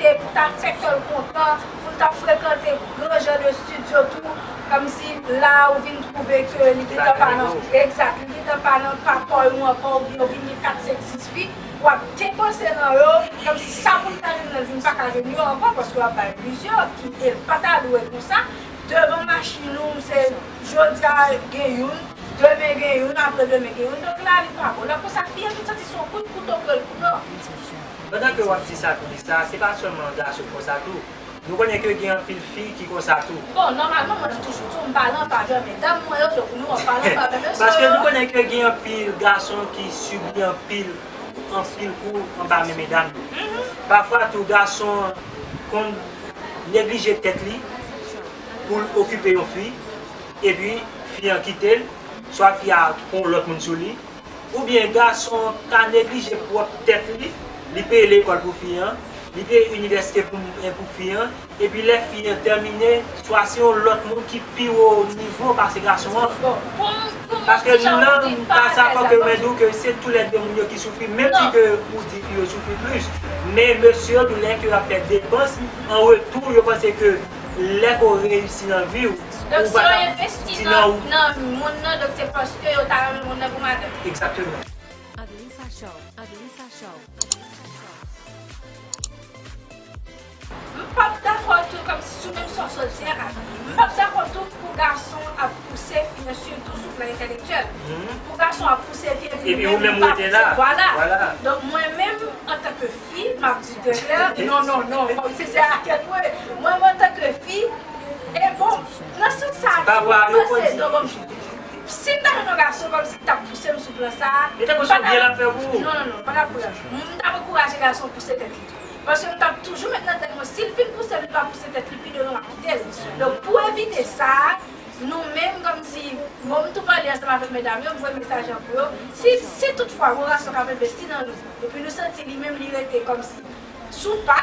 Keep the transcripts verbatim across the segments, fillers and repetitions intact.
te, pou ta fè kè l kontan, pou l ta frekante gran jan de estidyo tou, kòmsi la ou vin twouve ke li gentan pa nan, egzak, li gentan pa nan papòy ou ankò, oubyen ou vin gen kat senk sis fi, w ap depanse nan yo, kòmsi sa pou l ta jwenn nan, l vin pa ka jwenn yo ankò, paske w ap bay plizyè, ki, e l pa ta dwe konsa, devan machin ou, se jodi a gen youn, demen gen youn, apre demen gen youn, donk la li pa bon. Lè konsa, fi an vin santi se yon kout kouto ke l kouto. Pandan ke w ap di sa, Melissa, se pa sèlman gason konsa tou. Nou konnen ke gen anpil fi ki konsa tou. Bon, nòmalman, mwen toujou di w, m pale an favè medam mwen yo, donk nou, w ap pale an favè mesye yo. Paske nou konnen ke gen anpil gason ki sibi anpil, anpil kou anba men medam yo. Mhm. Pafwa tou, gason an konn neglije tèt li pou l okipe yon fi, epi fi an kite l, swa fi a pran yon lòt moun sou li, oubyen gason an ka neglije pwòp tèt li, li peye lekòl pou fi an, li peye inivèsite pou, pou fi an, epi lè fi an tèmine, swa se yon lòt moun ki pi wo nivo pase gason an. Bon, pou m, pou m Paske ti jan nan ka sa, fòk ke mwen di w ke se toulède moun yo ki soufri, menm si ke ou di fi yo soufri plis. Men mesye yo tou, lè ke y ap fè depans, an retou, yo panse ke lè ke w reyisi nan vi w, donk, ou si pa yo ta envesti di nan, nan moun nan, donk se paske yo ta renmen moun nan pou madanm. Egzakteman. Adelisa Show, Adelisa Show. M p ap dakò tou, kòmsi sou menm sa w sot di a, m p ap dakò tou pou gason ap pouse fi an, sitou sou plan entèlektyèl. Mhm. Pou gason ap pouse fi an, epi li menm li pa pouse. Vwala. Vwala. Donk, mwen menm, antanke fi, m ap di trè klè, non, non, non, fò m sensè ak tèt mwen. Mwen, mwen, antanke fi, e bon, nan sans sa a, tou, mwen se, non, bon, si m ta jwenn yon gason kòmsi ki t ap pouse m sou plan sa a, m pa t ap, non, non, non, m pa t ap pran. M t ap ankouraje gason pouse tèt li tou. Paske m t ap toujou met nan tèt mwen, si l fin pouse m, li pa pouse tèt li, pi devan m ap kite l. Donk, pou evite sa, nou menm, kòmsi, bon, m tou pale ansanm avèk medam yo, m voye mesaj lan pou yo. Si, si toutfwa, gon gason k ap envesti nan nou, epi nou santi li menm, li rete kòmsi sou pa,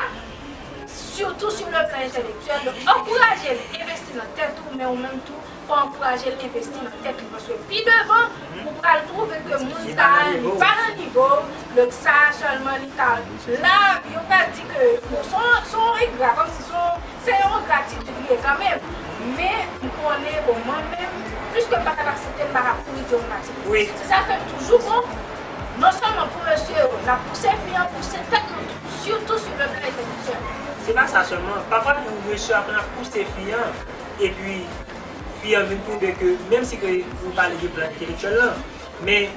sitou sou le plan entèlektyèl, donk, ankouraje l envesti nan tèt ou, men ou menm tou, fò ankouraje l envesti nan tèt li, paske pi devan, ou pral twouve ke moun sa a, li pa nan nivo w, donk sa a sèlman li ta la, yo pral di ke, bon, se yon, se yon engra, kòmsi se yon, se yon gratitid li ye kanmenm. Men, m konnen, bon, mwen menm, piske m pa ka aksepte, m pa ka kouri di yo m aksepte. Wi. Se sa fè m toujou, bon, non sèlman pou mesye yo, n ap pouse fi an, pouse tèt nou tou, sitou sou le plan entèlektyèl. Se pa sa sèlman. Pafwa tou, mesye ap, ap pouse fi an, epi fi an vin twouve ke, menm si ke ou pale de plan entèlektyèl lan, men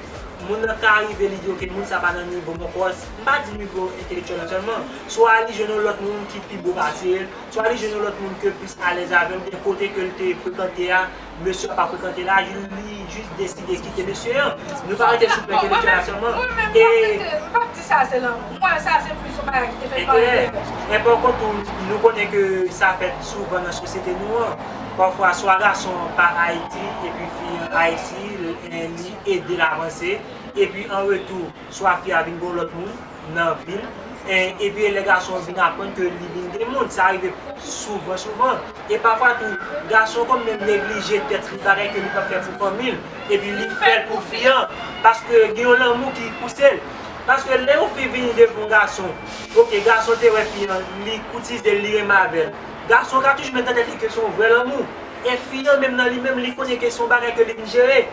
moun nan ka rive li di, ok, moun sa pa nan nivo m ankò. M pa di nivo entèlektyèl lan sèlman. Swa li jwenn yon lòt moun ki pi bo pase l, swa li jwenn yon lòt moun ke plis alèz avè l, oubyen kote ke l te frekante a, mesye a pa frekante la, li jis deside kite mesye an. Nou pa rete sou plan entèlektyèl la sèlman. Mwen menm, mwen menm, m p ap rete, m p ap di sa se lanmou. Mwen, sa se plis yon bagay ki te fèt pa yon erè. Men pa kont tou, nou konnen ke sa fèt souvan nan sosyete nou an. Pafwa, swa gason an pa Ayiti, epi fi an Ayiti, li, li ede l avanse, epi an retou, swa fi a vin gen yon lòt moun nan vi l, e, epi lè gason an vin aprann ke li vin gen moun, sa rive souvan, souvan. E pafwa tou, gason an menm neglije tèt li, bagay ke li pa fè pou fanmi l, epi li fè l pou fi an, paske gen yon lanmou ki pouse l. Paske lè yon fi vini devan yon gason, ok, gason te wè fi an, li koutize l, li renmen avè l. Gason an ka toujou met nan tèt li ke se yon vrè lanmou. E fi an menm nan li menm, li konnen ke se yon bagay ke li vin jere.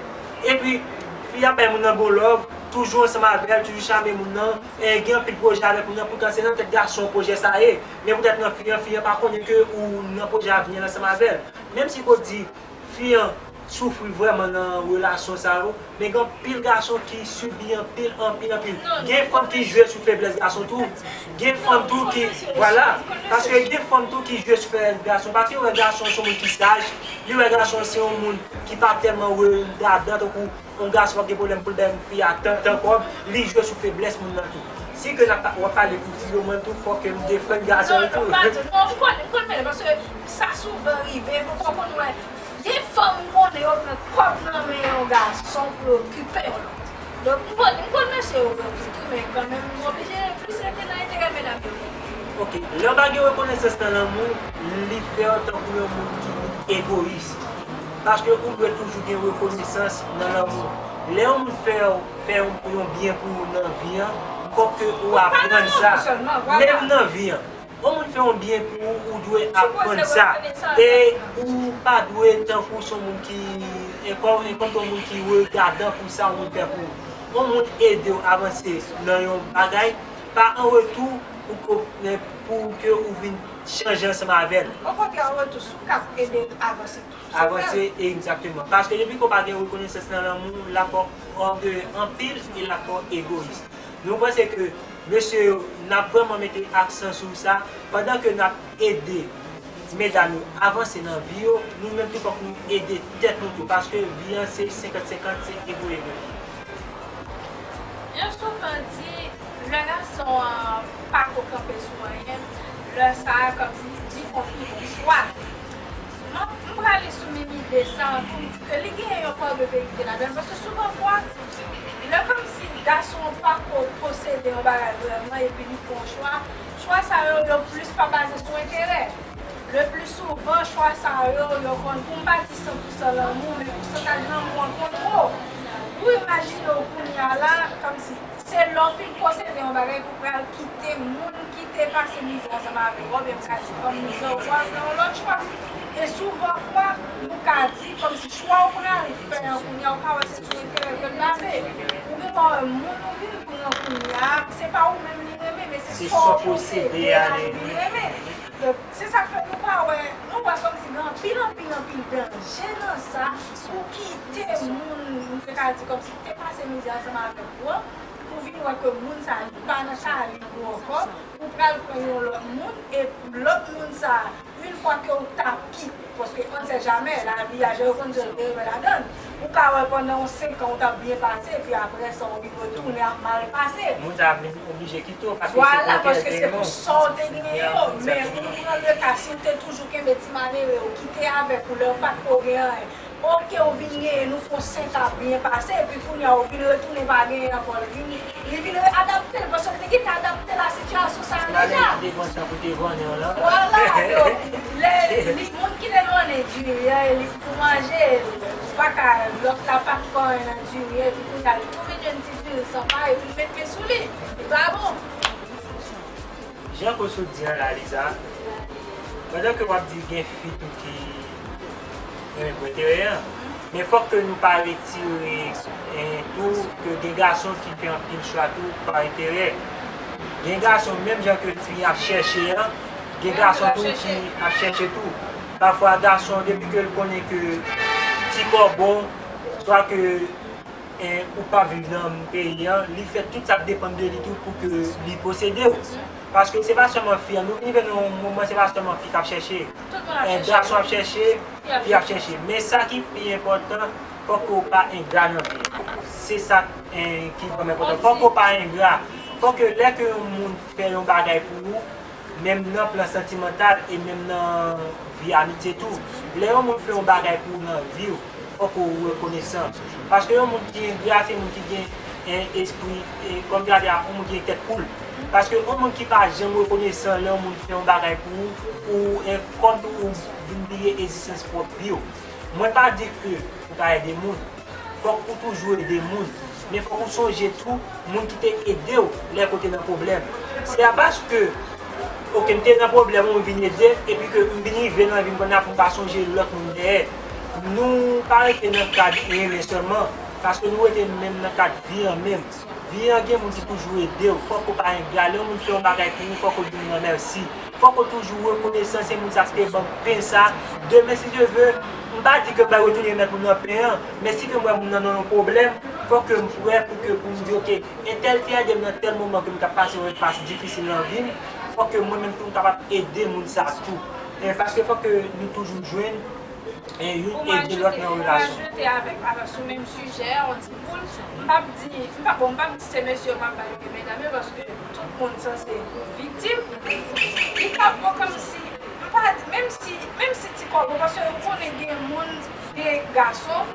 Epi, fi a bay moun nan bon love, toujou ansanm avè l, toujou chame moun nan, e gen anpil pwojè avèk moun nan, poutan se nan tèt gason an pwojè sa ye. Men poutèt nan fi an, fi an pa konnen ke ou nan pwojè avni ansanm avè l. Menm si ko di, fi an soufri vrèman nan relasyon sa yo, men gen anpil gason ki sibi anpil, anpil, anpil. Gen fanm ki jwe sou feblès gason tou. Gen fanm tou ki, vwala, paske gen fanm tou ki jwe sou feblès gason. Paske yo wè gason se yon moun ki saj, li wè gason se yon moun ki pa tèlman regadan, tankou yon gason ap gen pwoblèm pou l bay yon fi a tan, tan kòb, li jwe sou feblès moun nan tou. Si ke n ap, w ap pale pou fi yo, mwen tou, fòk ke m defann gason yo tou. Non, m pa di, non, m konnen, m konnen, paske sa souvan rive, fòk ou wè, gen fanm m konnen yo pran kòb nan men yon gason pou yo okipe yon lòt. Donk, m konn, m konn mesye yo pran kòb tou, men kanmenm, m oblije plis rete nan enterè medam yo. Ok, lè w pa gen rekonesans nan lanmou, li fè w tankou yon moun ki egoyis. Paske ou dwe toujou gen rekonesans nan lanmou. Lè yon moun fè w, fè yon, yon byen pou ou nan vi an, fòk ke ou aprann sa. Menm nan vi an. Yon moun fè yon byen pou ou, ou dwe aprann sa. E ou pa dwe tankou se yon moun ki, e kòm, e kòm se yon moun ki regadan pou sa yon moun fè pou ou. Yon moun ede w avanse nan yon bagay, pa an retou pou ke, pou ke ou vin chanje ansanm avè l. Okontrè, an retou, si w ka ede l avanse tou, avanse, egzakteman. Paske depi ke w pa gen rekonesans nan lanmou, l ap fè w ògeye anpil e l ap fè w egoyis. Nou panse ke mesye yo, n ap vrèman mete aksan sou sa, pandan ke n ap ede medam yo avanse nan vi yo, nou menm tou fòk nou ede tèt nou tou, paske vi an se senkant senkant, se ego ego. Yo souvan di, lè gason an pa ko kanpe sou anyen, lè sa a kòmsi li fè yon pi bon chwa. Mwen, m prale sou menm ide sa an pou m di ke li genyen yon pa de verite ladan l, paske souvan fwa, lè kòmsi gason an pa ko posede yon bagay vrèman epi li fè yon chwa, chwa sa yo, yo plis pa baze sou enterè. Le pli souvan, chwa sa yo, yo konn, pou m pa di san pou san lanmou, men pousantaj lanmou an konn wo. Ou imajine w kounye a la, kòmsi se lè w fin posede yon bagay pou w pral kite moun ki te pase mizè ansanm avè w, oubyen m ka di fanm mizè w, pou al fè yon lòt chwa. E souvan fwa, nou ka di kòmsi chwa w pral fè an kounye a, ou ka wè se sou enterè ke l baze. Ou gen dwa wè moun ou vin pran kounye a, se pa ou menm li renmen, men se sa w posede a li renmen. Donk, se sa k fè nou pa wè, nou wè kòmsi gen anpil, anpil, anpil danje nan sa, pou kite moun, nou te ka di kòmsi ki te pase mizè ansanm avèk ou an, pou vin wè ke moun sa a li pa nan kalib ou ankò, pou pral pran yon lòt moun, e lòt moun sa a, yon fwa ke ou ta kit, paske on ne sait jamais, lavi a, jan yo konn di, gen remè ladan l. Ou ka wè pandan yon senk an ou t ap byen pase, epi apre sa ou vin retounen ap mal pase. Moun sa ap vin oblije kite w, paske se pou sa w te genyen yo. Men ou pran le ka, si w te toujou kenbe ti malere yo ki te avèk ou lè w pa t ko gen anyen, oke, ou vin genyen, nou fè yon senk an ap byen pase, epi kounye a ou vin retounen pa genyen ankò. Li vin, li vin adapte l, paske l te gentan adapte l a sitiyasyon sa a deja. Vwala, donk, lè li, moun ki te donnen diri an, e li pou manje, li pa ka, lòt la pa t fè anyen nan diri an, epi kounye a, li tou vin jwenn ti diri san pa, epi l met men sou li. Li pa bon. Jan ke w sot di an la, Liza, pandan ke w ap di gen fi tou ki renmen pou enterè an, men fòk ke nou pa retire, eh, tou ke gen gason ki fè anpil chwa tou pa enterè. Gen gason, menm jan ke fi ap chèche an, gen gason tou ki ap chèche tou. Pafwa, gason, depi ke l konnen ke ti kòb ou, swa ke en, ou pa viv nan peyi an, li fè tout sa k depann de li tou pou ke li posede w. Paske se pa sèlman fi an, nou rive nan yon moman, se pa sèlman fi k ap chèche. En, gason ap chèche, fi ap chèche. Men sa ki pi enpòtan, fòk ke w pa engra nan vi. Se sa, en, ki vrèman enpòtan. Fòk ke w pa engra. Fòk ke lè ke yon moun fè yon bagay pou ou, menm nan plan santimantal e menm nan vi amitye tou. Lè yon moun fè yon bagay pou ou nan vi w, fòk ou rekonesan. Paske yon moun ki engra, se moun ki gen en espri, e, kòm yo ta di a, yon moun ki gen tèt poul. Paske yon moun ki pa janm rekonesan lè yon moun fè yon bagay pou ou, ou, e, kòm ou vin bliye egzistans pwòp vi w. Mwen pa di ke ou pa ede moun. Fòk ou toujou ede moun. Men fòk ou sonje tou moun ki te ede w lè ke w te nan pwoblèm. Se pa paske, oke, m te nan pwoblèm, ou vin ede, epi ke m vin rive nan vi m kounye a pou m pa sonje lòt moun dèyè. Nou pa rete nan kad renmen sèlman, paske nou rete menm nan kad vi an menm. Vi an gen moun ki toujou ede w. Fòk ou pa engra. Lè yon moun fè yon bagay pou ou, fòk ou di moun nan mèsi. Fòk ou toujou rekonesan se moun sa ki te ban m pen sa. Demen, si Dye ve, m pa di ke m pral retounen remèt moun nan pen an, men si ke m wè moun nan nan yon pwoblèm, fòk ke m prè pou ke, pou m di, oke, entèl te ede m nan tèl moman ke m t ap pase yon enpas difisil nan vi m, fòk ke mwen menm tou m kapab ede moun sa tou. E paske fòk ke nou toujou jwenn e youn ede lòt nan relasyon. Pou m ajoute avèk, avèk sou menm sijè a, yon ti boul, m p ap di, m p ap, bon, m p ap di se mesye yo m ap bay ke medam yo, paske tout moun sanse viktim. Li ka bon kòmsi, m pa di, menm si, menm si ti kòb ou, paske ou konnen gen moun, gen gason,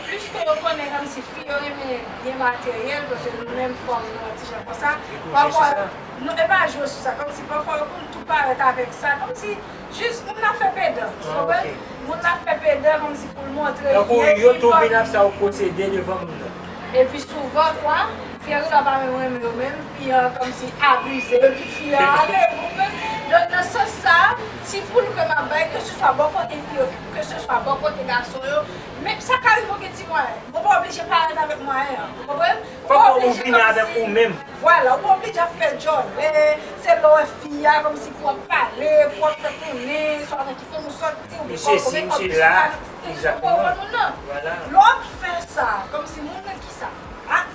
plis ke yo konnen kòmsi fi yo renmen byen materyèl, paske nou menm fanm, nou yon ti jan konsa. Pafwa, nou, e pa jwe sou sa, kòmsi pafwa yo konn tou parèt avèk sa, kòmsi jis moun nan fè pedan, ou konprann? Moun nan fè pedan kòmsi pou l montre fi an ki yo tou vin ap sa yo posede devan moun nan. Epi souvan fwa, fi an gentan pa menm renmen yo menm, fi an kòmsi abize, epi fi an ale, ou konprann? Donk, nan sans sa, ti poul ke m ap bay, keseswa bò kote fi yo, keseswa bò kote gason yo, men sa ka rive w gen ti mwayen. Bon, ou pa oblije parèt avèk mwayen an, ou konprann? Ou pa oblije kòmsi, vwala, ou pa oblije ap fè djòlè, se lè w wè fi a kòmsi pou w ap pale, pou w ap fè konnen, swa nan ki fanm ou sòti, ou byen kòm, ou byen kòm, ou konprann moun nan. Lè w ap fè sa, kòmsi moun nan ki sa? Ah,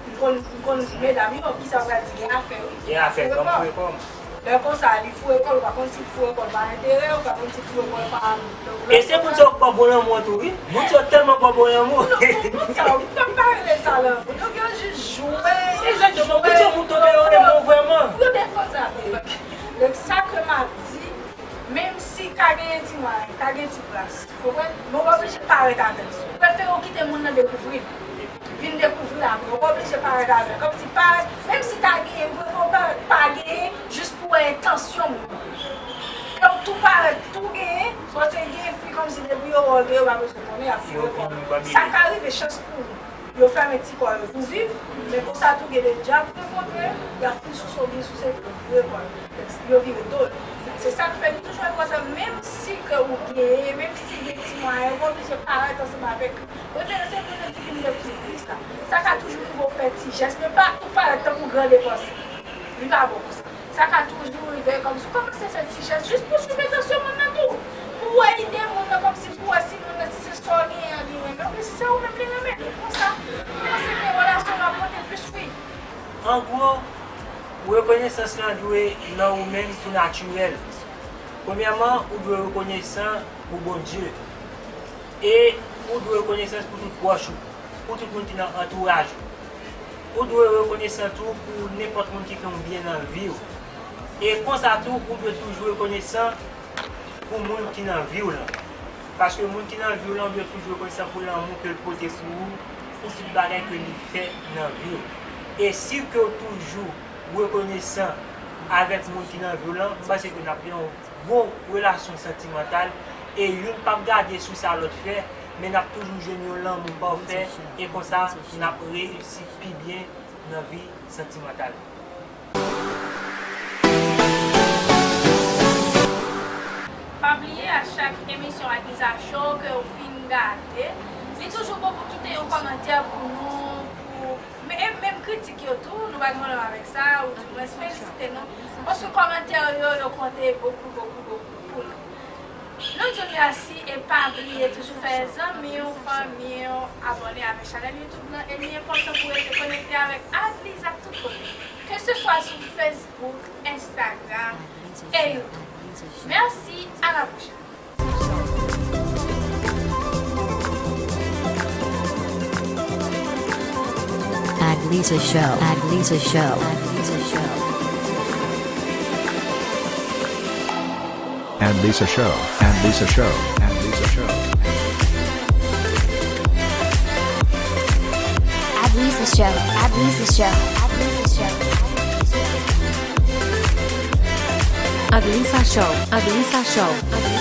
M konn, m konn medam yo, kisa w pral di, gen afè wi. Gen afè, kòm fou e kòm. Lè konsa, li fou e kòl, ou pa konn si l fou e kòl pa enterè, ou pa konn si l fou e kòl pa. E se moun sa yo k ba w bon lanmou an tou wi. Moun sa yo tèlman ba w bon lanmou. Non, moun sa yo, m pa rele sa lanmou. Yo gen jis jwe. Egzakteman, moun sa yo pou tonbe yo renmen w vrèman. Yo defo sa. Donk, sa ke m ap di, menm si ka genyen ti mwayen, ka gen ti plas, konprann? Men w pa oblije parèt avè l. Prefere w kite moun nan dekouvri l. Vin dekouvri l apre. Ou pa oblije parèt avè l. Kòmsi parèt, menm si ta genyen, ou prefere w parèt pa genyen, jis pou w wè entansyon moun nan. Lè w tou parèt, tou genyen, paske gen fi kòmsi depi yo wè w genyen, yo pa bezwen konnen, y ap foure kò. Sa ka rive chans pou ou. Yo fèmen ti kò yo pou viv, men konsa tou gen de dyab rankontre, y ap fin souse w byen souse epi yo vire kò yo. Yo vire do l. Se sa k fè li toujou enpòtan, menm si ke ou genyen, menm si gen ti mwayen, ou pa oblije parèt ansanm avèk li. Prefere se moun nan ki vin dekouvri sa. Sa ka toujou rive w fè ti jès, men pa tou parèt tankou gran depanse. Li pa bon konsa. Sa ka toujou rive kòmsi w kòmanse fè ti jès jis pou swiv entansyon moun nan tou. Pou w wè ide moun nan, kòmsi pou w wè si moun nan, si se sa w genyen an li renmen, oubyen si se ou menm li renmen. Donk konsa, kòmanse gen relasyon nou ap monte plis wi. An gwo, rekonesans lan dwe nan ou menm tou natirèl. Premyèman, ou dwe rekonesan pou Bondye. E ou dwe rekonesans pou tout pwòch ou, pou tout moun ki nan antouraj ou. Ou dwe rekonesan tou pou nenpòt moun ki fè yon byen nan vi w. E konsa tou, ou dwe toujou rekonesan pou moun ki nan vi w lan. Paske moun ki nan vi w lan, ou dwe toujou rekonesan pou lanmou ke l pote pou ou, pou tout bagay ke li fè nan vi w. E si ke w toujou rekonesan avèk moun ki nan vi w lan, m panse ke n ap gen yon bon relasyon santimantal, e youn p ap gade sou sa lòt fè, men n ap toujou jwenn yon lanmou pafè, e konsa, n ap reyisi pi byen nan vi santimantal. Pa bliye, a chak emisyon Adlisa Show ke w fin gade, li toujou bon pou kite yon kòmantè pou nou, pou Men, e menm kritik yo tou, nou pa gen pwoblèm avèk sa, ou dimwens felisite nou. Paske kòmantè yo, yo konte bokou, bokou, bokou pou nou. Nou di w mèsi e pa bliye toujou fè zanmi w, fanmi w abòne avèk chanèl YouTube lan e li enpòtan pou w rete konekte avèk Adlisa tout kote, keseswa sou Facebook, Instagram e YouTube. Mèsi, a la pwochèn. Adlisa Show. Adlisa Show. Adlisa Show. Adlisa Show. Adlisa Show. Adlisa Show. Adlisa Show. Adlisa Show. Adlisa Show. Adlisa Show. Adlisa Show.